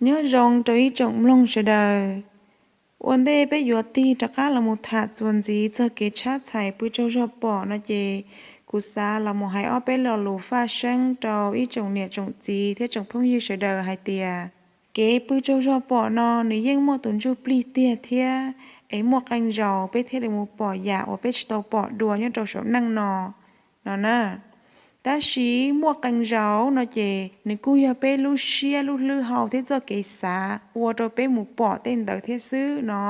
Nyob zoo rau ib tsoom mloog sawv daws. Ua ntej peb yuav tig rov qab los mus tham txuas ntxiv txog kev tshab txhais pw tsaug zog pom no ces kuv xav los mus hais ob peb lo lus faj seeb rau ib tsoom niam tsoom txiv thiab tsoom phooj ywg sawv daws hais tias kev pw tsaug zog pom no nws yeej muaj tus ntsuj plig tiag thiab es muaj qee zaus peb thiaj li mus pom yam uas peb tsis tau pom dua nyob rau saum neej no no na. Tab sis muaj qee zaus no ces nws kuj yog peb lub siab lub hlwb hau thiab txoj kev xav ua rau peb mus pom tej ntawd thiab xwb no.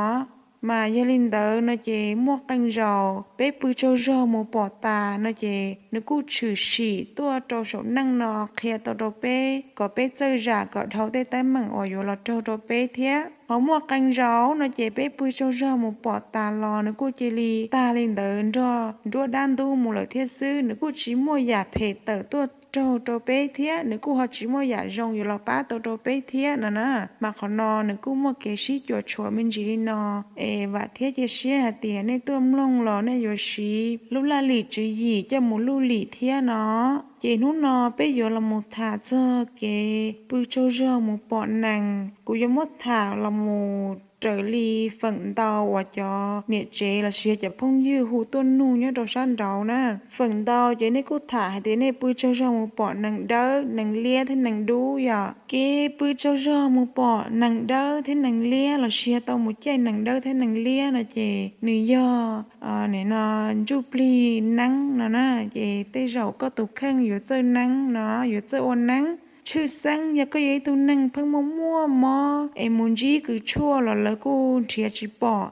Mas yog li ntawd no ces muaj qee zaus peb pw tsaug zog mus pom tas no ces nws kuj tshwm sim tuaj rau saum neej no qhia tau rau peb kom peb txawj zam kom dhau tej teeb meem uas yuav los raug rau peb thiab. Ho muaj qee zaus no ces peb pw tsaug zog mus pom tas los nws kuj cia li tag li ntawd nrog nruab dab ntub mus lawm thiab xwb. Nws kuj tsis muaj yam phem tawm tuaj raug rau peb thiab nws kuj ho tsis muaj yam zoo yuav los pab tau rau peb thiab no na. Mas qhov no nws kuj muaj kev sib cuam tshuam me ntsis li no. Es vam thiab cia siab hais tias nej tuaj mloog los nej yuav siv lub laj lim tswv yim coj mus luj lim thiab no. Ces hnub no peb yuav los mus tham txog kev pw tsaug zog mus pom nees. Kuv yuav muab tham los mus raws li feem ntau uas cov niam tsev los sis yog cov phooj ywg hu tuaj nug nyob rau sab nraud na. Feem ntau ces nej kuj tham hais tias nej pw tsaug zog mus pom nees dawb, nees liab thiab nees dub. Yog kev pw tsaug zog mus pom nees dawb thiab nees liab los sis yog tau mus caij nees dawb thiab nees liab no ces nws yog nim no ntsuj plig neeb no na. Ces tej zaum koj tus kheej yuav txawj neeb no, yuav txawj ua neeb. Tshwj xeeb yog koj yog ib tug neeg pheej muaj muaj mob es mus ntsib kws tshuaj los lawv kuj nrhiav tsis pom.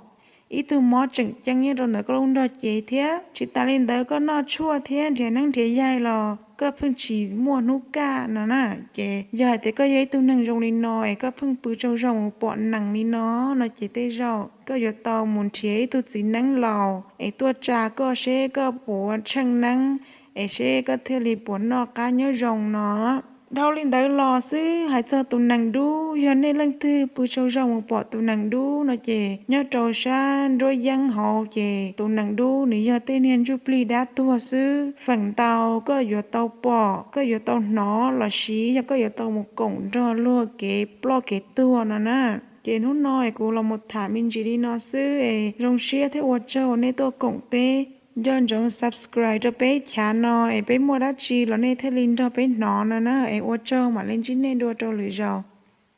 Ib tug mob tseem ceeb nyob rau ntawm koj lub nrog cev thiab. Tsis tas li ntawd koj noj tshuaj thiab nrhiav neeb nrhiav yaig los koj pheej tsis muaj hnub kaj no na. Ces yog hais tias koj yog ib tug neeg zoo li no es koj pheej pw tsaug zog mus pom nees li no no ces tej zaum koj yuav tau mus nrhiav ib tug txiv neeb laus es tuaj tsa koj seb koj puas tsheej neeb es seb koj thiaj li puas noj qab nyob zoo no. Dhau li ntawd los xwb, hais txog tus nees dub, yog nej leej twg pw tsaug zog mus pom tus nees dub no ces nyob rau sab nruab yeeb hauv ces tus nees dub nws yog tej niag ntsuj plig dab tuag xwb. Feem ntau koj yuav tau pom, koj yuav tau hnov los sis yog koj yuav tau mus koom nrog luag kev ploj kev tuag no na. Ces hnub no es kuv los mus tham me ntsis li no xwb es zoo siab thiab ua tsaug nej tuaj koom peb. Nco ntsoov subscribe rau peb chav no es peb muaj dab tsi los nej thiaj li nrog peb hnov no na. Es ua tsaug, mam li ntsib nej dua rau lwm zaus.